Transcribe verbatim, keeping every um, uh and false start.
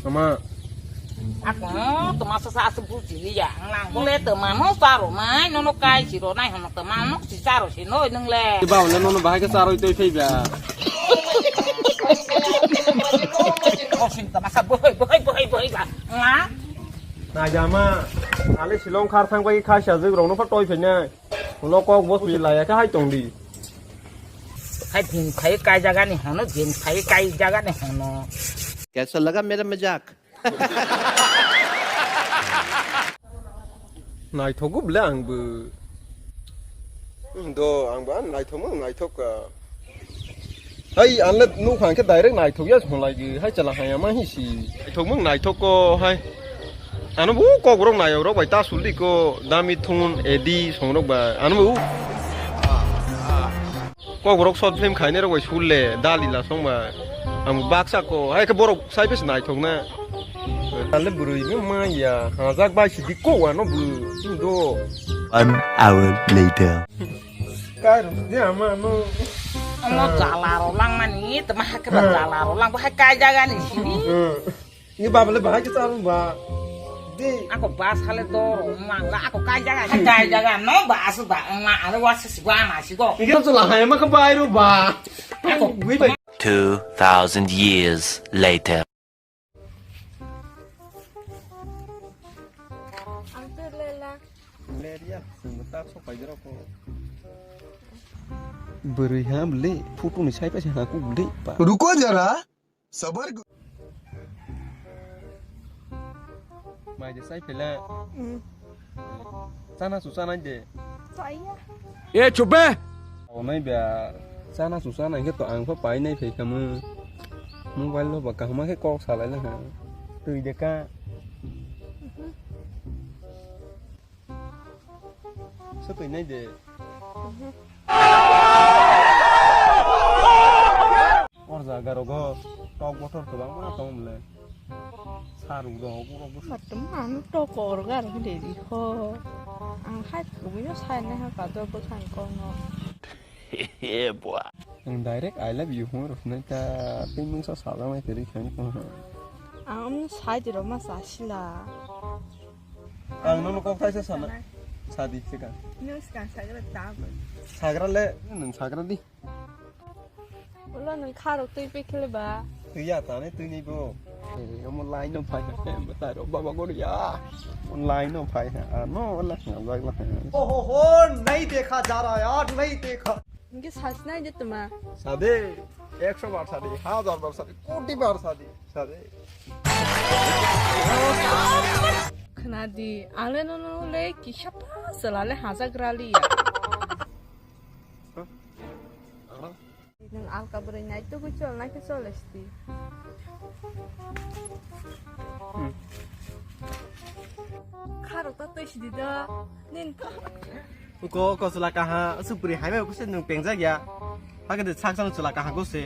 Ama. Ako, toma sasa asu buji liya. Nang le toma no saro nai, no no kai siro nai, hono toma no si saro si no nung le. Iba le no no bahai ke saro itoi thei ba. Kosin toma sa bohoi, bohoi, bohoi, bohoi ba. Nga. Na jama. Ale silong khar thang bai kha sa jig rong no pha toi phai nai. Ulo kok bos pi laya ka hai tong di. Hai din phai kai jaga ni hono, din phai kai jaga ni hono. Kaisa laga mera majak? Naithok ble ang bo. Do ang ba naithok mo naithok ka. Hai, anle nuk hang khe direct naithok ya song lai di. Hai chala haya ma hi si. Naithok mung naithok ko hai. Ano bu kok rok nayok rok bai ta sul di ko dami thun edi song rok ba. Ano bu kok rok short film khainai rok bai sul le dali la song ba. Ang baksa ko hai khe borok sai pes naithok na. Ale bwrwi bo ma ya hajak bai si di ko ano bu do. One hour later. Kairu, di ama no. Omo jala ro lang mani, tama hake ba jala ro lang, bo hai kai jaga ni sini. Ni baba le bahai ke charu ba. Di. Ako bas hale dor, mang la, ako kai jaga, kai jaga, no ba asu ba, ma, are wa si ba na si go. Ni ke tu la hai ma ka bai ru ba. Ako. Wi ba. Two thousand years later. Ang tu lela. Leria, sunggutak sok pai jero ko. Bwrwi ha bwle, photo ni sai pa se ha ku bwle pa. Ruko jara, sabar. Mai de sai pele. Hmm. Chana su chana de. Chaya. E chup be. Onai ba chana su chana ke to ang pa pai nai phai kamu. Mobile lo ba kahma ke kok salai na ha. Tui de ka. Sotwi nai de. Or jaga rogo tok bothor kwbangma tong mle. Saruk rok, urok bwswk. Matum ang tok kor gar hwndedi ho. Ang hai kwbwino sai nai ha kador bwkhang kokno. Yeah, boy. Ang direct I love you hwnwi rwkhnai ta, tei mungsa sajaknai kwrwi khaini tongkha. Ang omni sai di rwma chasila. Ang nono kok thaisa sana. Sadi sikang. Nung sikang sagra ta bai. Sagra le, nung sagra di. Ulo nung kharok twi pekhele ba. Twi ya tane twi ni bo. Eh, omo line no phai ha, eh, bwtai rok baba gori ya. Omo line no phai ha, ano ola khna jak la ha. ओहो हो, नहीं देखा जा रहा यार, नहीं देखा। Hingke sasi nai de tuma. Sade, ekso bar sade, hajar bar sade, koti bar sade, sade. Khna di, ang le nono le kisa pa chwla le hajagra li ya. Huh? Ano? Nwng alka bwrwi naitugwi chol nai khe chol esti. Hmm. Kharok ta twi sidi da. Nin to. Ko, ko chwla kaha, aswk bwrwi hai bai kose nwng pengjak ya. Hakhe de sak sak chwla kaha kose.